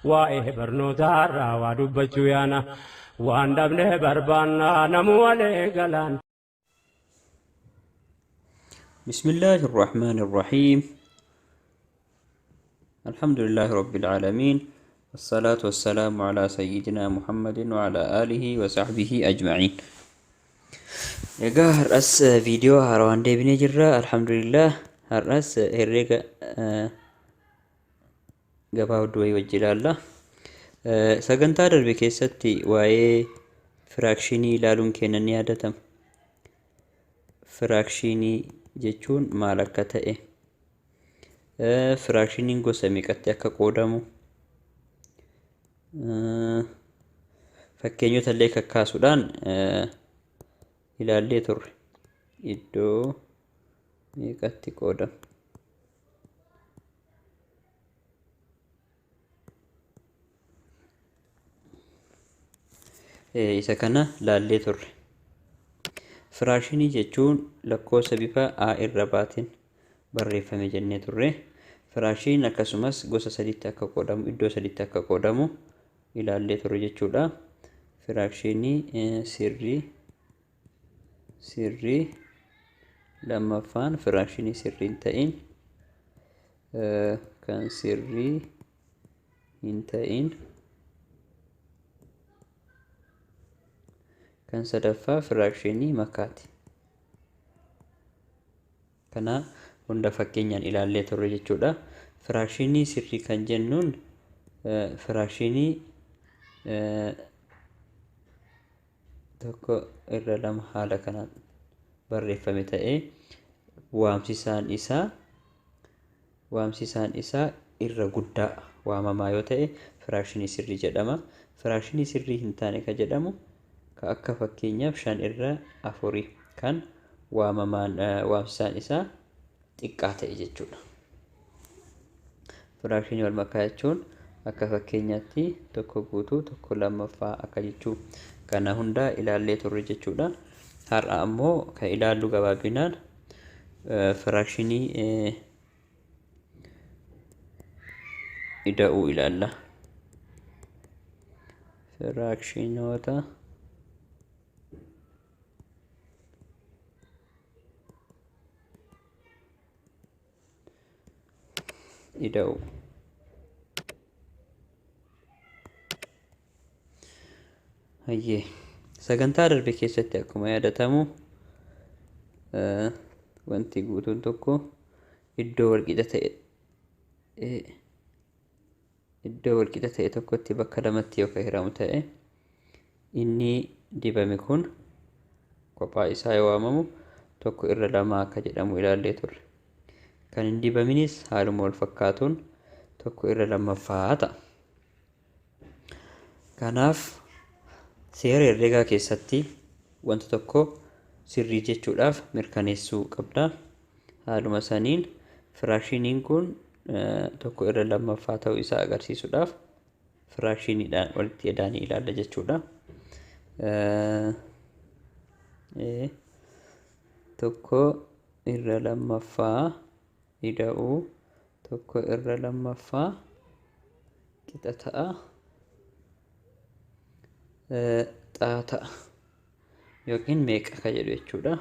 Waa'ee barnootaarraa waa dubbachuu yaana. Waan dhabne barbaanna namuu walee galaan. بسم الله الرحمن الرحيم. الحمد لله رب العالمين، والصلاة والسلام على سيدنا محمد وعلى آله وصحبه أجمعين. Egaa har'as viidiyoo haarawaan deebinee jirra. Alhamdulillah, har'as herreega gabaabduu wayii wajji ilaalla. Sagantaa darbe keessatti waa'ee firaakshinii ilaaluun keenya ni yaadatama. Firaakshinii jechuun maal akka ta'e, firaakshiniin gosa meeqatti akka qoodamu, fakkeenyota illee kakkaasuudhaan ilaallee turre. Iddoo meeqatti qoodama? Isa kana laallee turre. Firaakshinii jechuun lakkoofsa bifa A irra baatiin barreeffame jennee turre. Firaakshiniin akkasumas gosa sadiitti akka qoodamu, iddoo sadiitti akka qoodamu ilaallee turre jechuudha. Firaakshinii sirrii, lammaffaan firaakshinii sirrii hin ta'in, kan sirrii hin ta'in, kan sadaffaa firaakshinii makaati. Kana hunda fakkeenyaan ilaallee turre jechuudha. Firaakshinii sirrii kan jennuun firaakshinii 1/2 haala kanaan barreeffame ta'ee waamsisaan isaa irra guddaa waamamaa yoo ta'e firaakshinii sirrii jedhama. Firaakshinii sirrii hin taane ka jedhamu ka akka fakkeenyaaf 5/4 kan waamamaan waamsisaan isaa xiqqaa ta'e jechuudha. Firaakshinii wal makaa jechuun akka fakkeenyaatti tokko guutuu tokko lammaffaa akka jechuu kana hunda ilaallee turre jechuudha. Har'a ammoo kan ilaallu gabaabinaan firaakshinii ida'uu ilaalla. Firaakshinoota ida'uu. Hayyee, sagantaa darbe keessatti akkuma yaadatamu wanti guutuun tokko iddoo walqixa ta'e tokkotti bakka lamatti yoo kan hiramu ta'e, inni dibame kun kophaa isaa yoo waamamu 1/2 akka jedhamu ilaallee turre. Kan hin dibaminis haaluma wal fakkaatuun 1/2 ta'a. Kanaaf seera herreegaa keessatti wanta tokko sirrii jechuudhaaf mirkaneessuu qabda. Haaluma saniin firaakshiniin kun 1/2 ta'uu isaa agarsiisuudhaaf firaakshiniidhaan walitti edaanii ilaalla jechuudha. 1/2 ida'uu 1/2 qixa ta'a xaa ta'a yookiin meeqa ka jedhu jechuudha.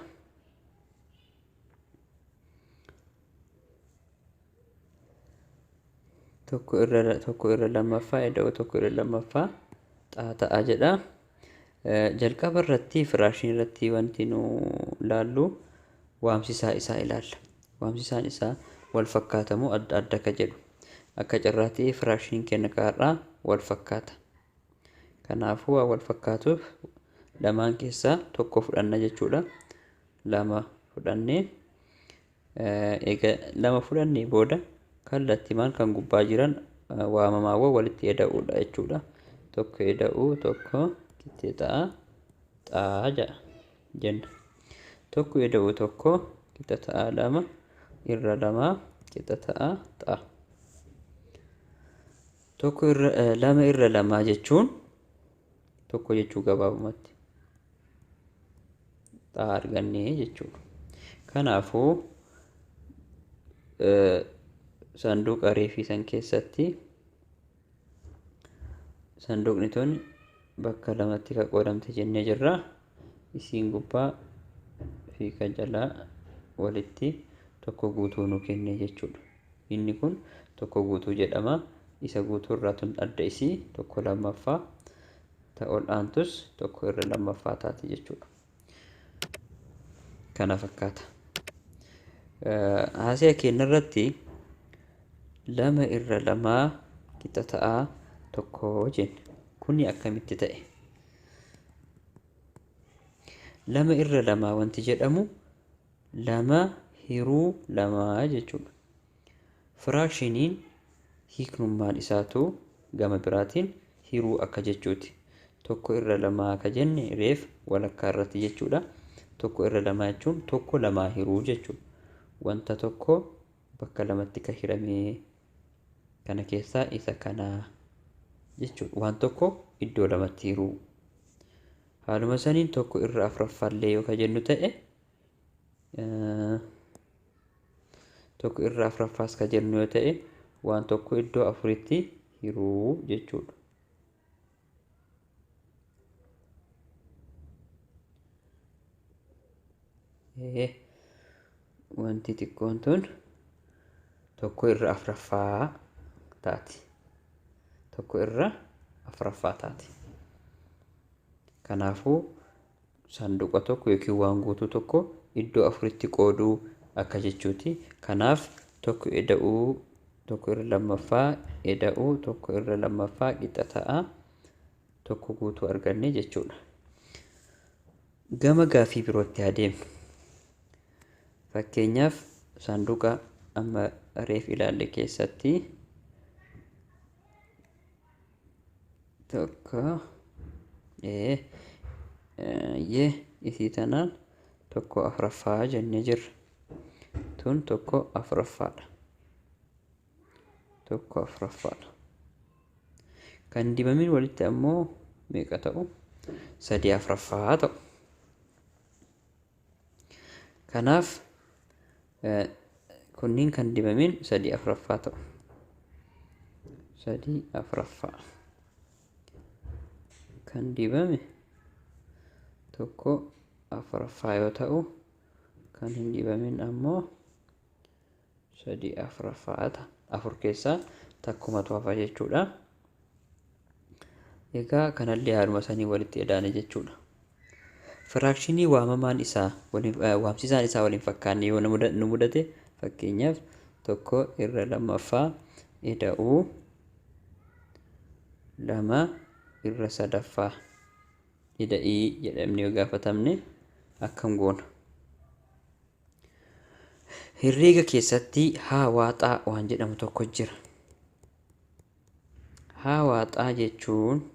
1/2 ida'uu 1/2 xaa ta'a jedha. Jalqaba irratti firaakshinii irratti wanti nu laallu waamsisaa isaa ilaalla. Waamsisaan isaa wal fakkaata moo adda adda ka jedhu. Akka carraa ta'ee firaakshiniin keenya kaarraa wal fakkaata. Kanaafuu waan wal fakkaatuuf lamaan keessaa tokko fudhanna jechuudha. Lama fudhannee, eega lama fudhannee booda kallattimaan kan gubbaa jiran waamamaawwan walitti eda'uudha jechuudha. Tokko eda'uu tokko qixxee ta'a xaa jedha jenna. Tokko eda'uu tokko qixa ta'a 2/2 qixa ta'a xaa. Tokko irra 2/2 jechuun tokko jechuu gabaabumatti. Xaa argannee jechuudha. Kanaafuu saanduqa reefii san keessatti Sanduuqni tun bakka lamatti kan qoodamte jennee jirra. Isiin gubbaa fi kan jalaa walitti tokko guutuu nu kenne jechuudha. Inni kun tokko guutuu jedhama. Isa guutuu irraa tun adda isii tokko lammaffaa ta ol aantus tokko irra lammaffaa taati jechuudha. Kana fakkaata. Haasaya keenya irratti lama irra lamaa qixa ta'aa tokko jenne. Kuni akkamitti ta'e? Lama irra lamaa wanti jedhamu lama hiruu lamaa jechuudha. Firaakshiniin hiiknummaan isaatu gama biraatiin hiruu akka jechuuti. Tokko irra lamaa akka jenne reef walakkaa irratti jechuudha. Tokko irra lamaa jechuun tokko lamaa hiruu jechuudha. Wanta tokko bakka lamatti kan hiramee kana keessaa isa kanaa jechuudha. Waan tokko iddoo lamatti hiruu. Haaluma saniin tokko irra afuraffaallee yoo ka jennu ta'e tokko irra afuraffaas ka jennu yoo ta'e waan tokko iddoo afuritti hiruu jechuudha. Wanti xiqqoon tun tokko irra afuraffaa taati. Tokko irra afuraffaa taati. Kanaafuu saanduqa tokko yookiin waan guutuu tokko iddoo afuritti qooduu akka jechuuti. Kanaaf tokko eda'uu tokko irra lammaffaa eda'uu tokko irra lammaffaa qixa ta'a. Tokko guutuu arganne jechuudha. Gama gaafii birootti adeemnu. Fakkeenyaaf saanduqa amma reef ilaalle keessatti tokko isii tanaan tokko afuraffaa jennee jirra. Tun tokko afuraffaadha. Tokko afuraffaadha. Kan dibamin walitti ammoo meeqa ta'u? Sadii afuraffaa ta'u. Kanaaf kunniin kan dibamin sadii afuraffaa ta'u. Sadii afuraffaa. Kan dibame tokko afuraffaa yoo ta'u, kan hin dibamin ammoo sadii afuraffaa ta'a. Afur keessaa takkumatu hafa jechuudha. Egaa kanallee haaluma sanii walitti edaane jechuudha. Firaakshinii waamamaan isaa waamsisaan isaa waliin fakkaanne yoo nu mudate, fakkeenyaaf tokko irra lammaffaa eda'uu lama irra sadaffaa eda'ii jedhamne yoo gaafatamne akkam goona? Herreega keessatti haa waaxaa waan jedhamu tokko jira. Haa waaxaa jechuun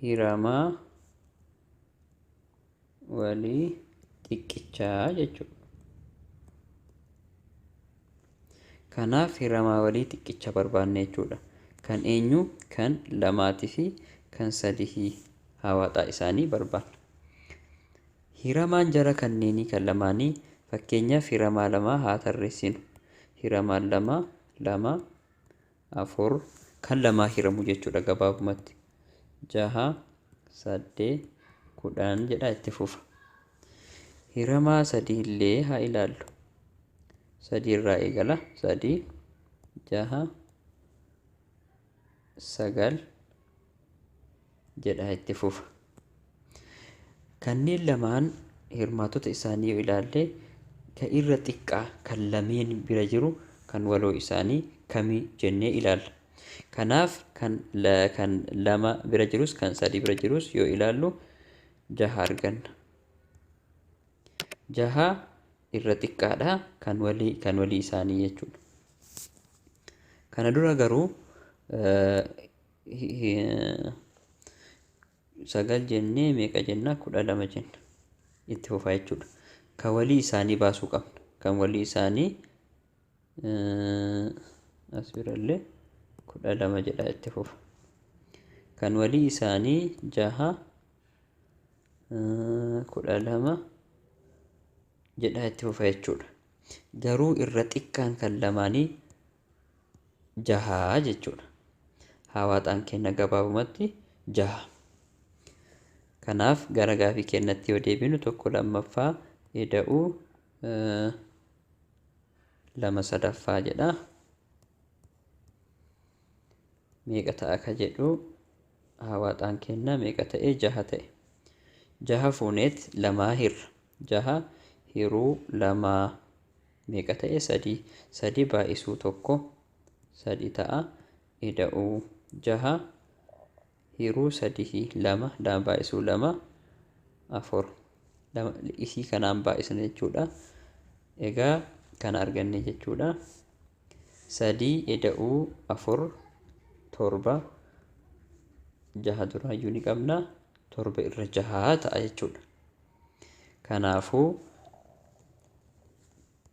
hiramaa walii xiqqichaa jechuudha. Kanaaf hiramaa walii xiqqicha barbaanne jechuudha. Kan eenyu? Kan lamaatii fi kan sadii haa waaxaa isaanii barbaanna. Hiramaan jara kanneenii kan lamaanii, fakkeenyaaf hiramaa lamaa haa tarreessinu. Hiramaan lama, lama, afur kan lamaa hiramu jechuudha gabaabumatti. 6, 8, 10 jedha itti fufa. Hiramaa sadii illee haa ilaallu. Sadii irraa eegala. 3, 6, 9 jedha itti fufa. Kanneen lamaan hirmaattota isaanii yoo ilaalle, kan irra xiqqaa kan lameen bira jiru kan waloo isaanii kamii jennee ilaalla. Kanaaf kan lama bira jirus kan sadii bira jirus yoo ilaallu jaha arganna. Jaha irra xiqqaadha kan walii isaanii jechuudha. Kana dura garuu 9 jennee meeqa jenna? 12 jenna. Itti fufaa jechuudha. Kan walii isaanii baasuu qabna. Kan walii isaanii as birallee 12 jedha itti fufa. Kan walii isaanii 6, 12 jedha itti fufa jechuudha. Garuu irra xiqqaan kan lamaanii Jahaa jechuudha. Hawaaxaan kenna gabaabumatti jaha. Kanaaf gara gaafii kennatti yoo deebinu tokko lammaffaa ida'uu lama sadaffaa jedha. Meeqa ta'a ka jedhu hawaaxaan kenna meeqa ta'e jaha ta'e. Jaha fuuneet lamaa hirra. Jaha hiruu lamaa meeqa ta'e sadii. Sadii baay'isuu tokko sadii ta'a. Ida'uu jaha hiruu sadii lama lama baay'isuu lama afur. Lama isii kanaan baay'isna jechuudha. Egaa kana arganne jechuudha. Sadii ida'uu afur torba jaha duraayyuu ni qabna. Torba irra jahaa ta'a jechuudha. Kanaafuu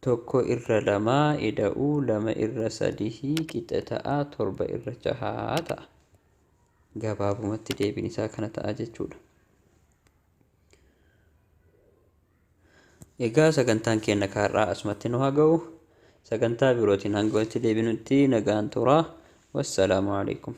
tokko irra lamaa ida'uu lama irra sadii qixa ta'a torba irra jahaa ta'a. Gabaabumatti deebiin isaa kana ta'a jechuudha. Egaa sagantaan keenya kaarraa asumatti nu haa ga'u. Sagantaa birootiin hanga walitti deebinutti nagaan turaa. Wassalaamu alaikum.